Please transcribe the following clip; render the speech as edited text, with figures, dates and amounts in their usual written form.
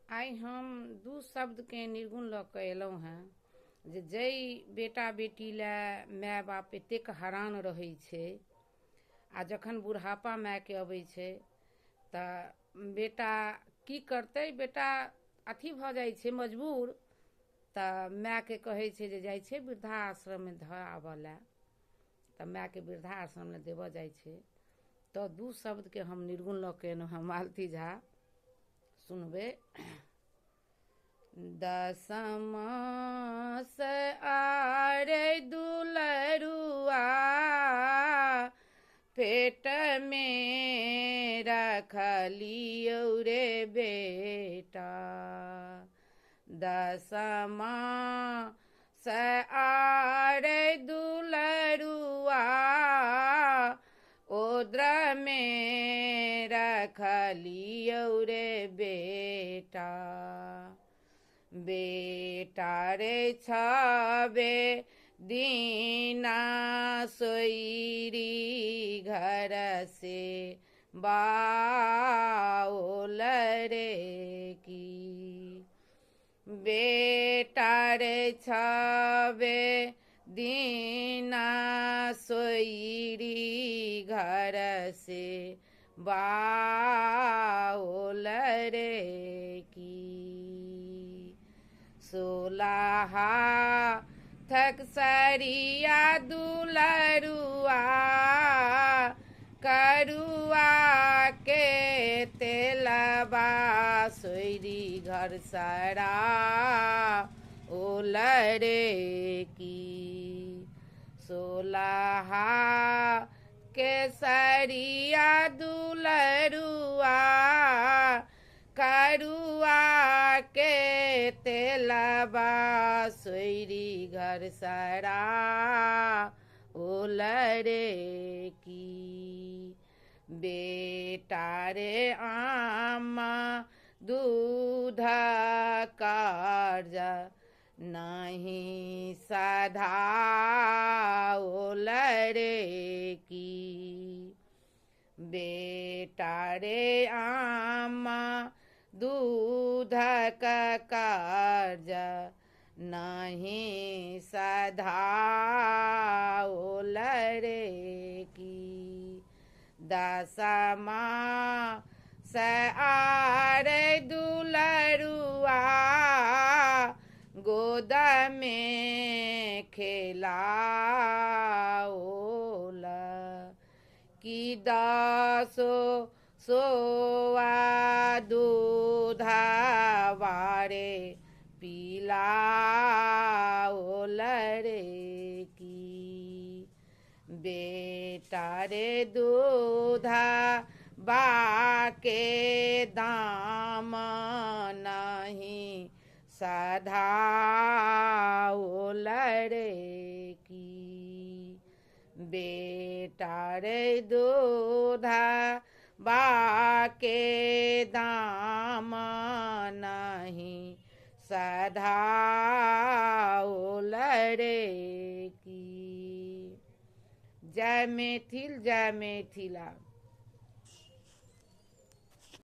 आइ हम दू शब्दके निर्गुण लऽ कऽ एलहुँ हेँ जे जाहि बेटा बेटी लए माय बाप एतेक हरान रहै छै आ जखन बुढ़ापा मायके अबै छै तऽ बेटा की करतै, बेटा अथी भऽ जाइ छै मजबूर, तऽ मायके कहै छै जे जाइ छै वृद्धाश्रममे धऽ आबऽ लए, तऽ मायके वृद्धाश्रममे देबऽ जाइ छै। तऽ दू शब्दके हम निर्गुण लऽ कऽ एलहुँ हेँ, मालती झा सुनबै। दसमा से आरे दुलरुआ पेट में रखलियौ रे बेटा, दसमा से आरे दुलरुआ ओद्र में रखलियौ रे बेटा। बेटा रे छबे दीना सोइरी घर से बाउल रे की, बेटा रे छबे दीना सोइरी घर से बाउल रे की। सोलहा थक सरिया दुलरुआ करुआ के तेलबा सोइरी घर सरा ओल रे की। सोलहा के सरिया दुलरुआ करुआ के तेलबा सोइरी घर सरा ओल रे की। बेटा रे आमा दूध कर्ज नहीं सधाओल रे की, बेटा रे आमा दूधक कर्ज नहीं सधाओल रे की। दसमा से आरे दुलरुआ गोद में खेलाओल की, दसो सोआ दूधवारे पिलाओल रे की। बेटा रे दूधा बाके दाम नहीं सधाओल रे की, बेटा रे दूधा बाके दाम नहीं सधाओल रे की। जय मैथिल, जय मिथिला।